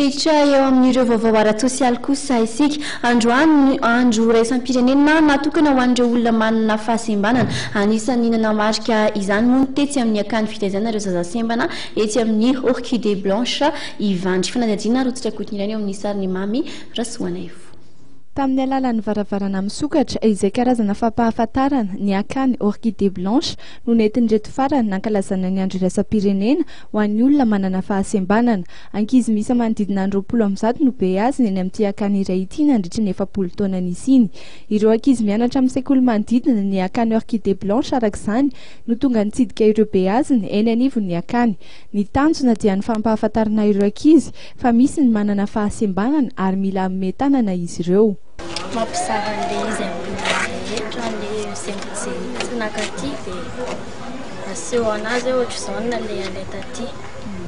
Hiditra eo amin'ireo vaovao ara-tsosialy kosa isika. Androany no andro iraisam-pirenena natokana ho an'ireo olona manana fahasembanana. Anisan'ny nanamarika izany moa ny tetsy amin'ny akany fitaizana ireo zaza sembana etsy amin'ny Orchidée Blanche Ivandry. Fanadihadiana rotsitra kotiniraina eo amin'ny sarin'i Mamy Rasoanaivo. Tamin'ny alalan'ny varavarana misokatra, izay karazana fampahafantarana ny akany Orchidée Blanche no nentin'ireto farany nankalazana ny andro iraisam-pirenena ho an'ny olona manana fahasembanana. Ankizy miisa manodidina ny 120 no beazina eny amin'ity akany iray ity nandritry ny 40 taona nisiany. Ireo ankizy mianatra amin'ny sekoly manodidina ny akany Orchidée Blanche araka izany no tonga nitsidika ireo beazina eny anivon'ny akany. Ny tanjona dia ny fampahafantarana ireo ankizy fa misy ny manana fahasembanana ary mila hanome tanana izy ireo. Mampizara an'ilay izy amin'ny olona rehetra, ilay izay tsy nankaty dia aseho an'azy hoe ohatr'izao no nalehanay taty.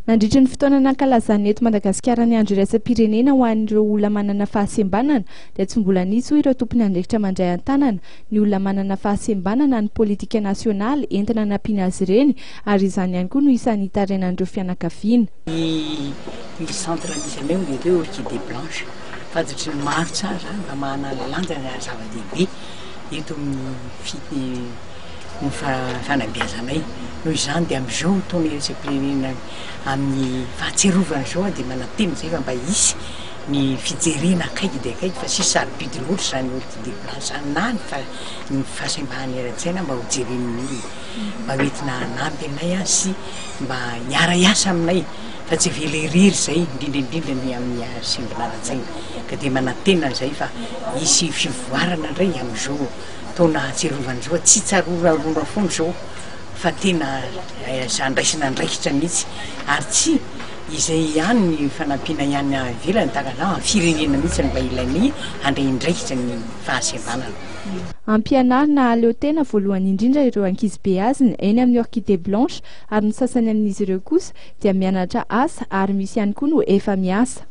Nandritry ny fotoana nankalazan'ny eto Madagasikara ny Andro iraisam-pirenena ho an'ireo olona manana fahasembanana dia tsy mbola nisy hoy ireo tompon'andraikitra mandray an-tanana ny olona manana fahasembanana ny politika nasionaly entina hanampiana azy ireny ary izany ihany koa no isan'ny hitarainan'ireo fianakaviana. Ny centre misy anay moa dia atao hoe Orchidée Blanche. Fantatry ny maro tsara mba manana lanjany ary zava-dehibe eto amin'ny ny fanabeazanay. Noho izany dia amin'izao taona iraisam-pirenena amin'ny fahatsiarovana izao aho dia manantena izay fa mba hisy ny fijerena akaiky dia akaiky fa tsy sarobidy loatra izany orchidée blanche izany na ny ny fahasembahan'ny ara-tsaina mba ho jeren'ny olona mba ho entina hanampy anay sy mba hiara-hiasa aminay fa tsy avela irery izay indrindra indrindra ny amin'ny hasembana ara-tsaina ka dia manantena izay fa hisy fivoarana indray amin'izao taona ahatsiarovana izao, tsy tsaroraroana foana izao fa tena andraisana andraikitra mihitsy ary tsy izay ihany ny fanampiana ihany ivelany tahaka an'izany fa firenena mihitsy no mba ilainay handray andraikitra ny fahasembanana. Ampianarina hahaleo tena voalohany indrindra ireo ankizy beazina eny amin'ny Orchidée Blanche ary ny sasany amin'izy ireo kosa dia mianatra asa ary misy ihany koa no efa miasa.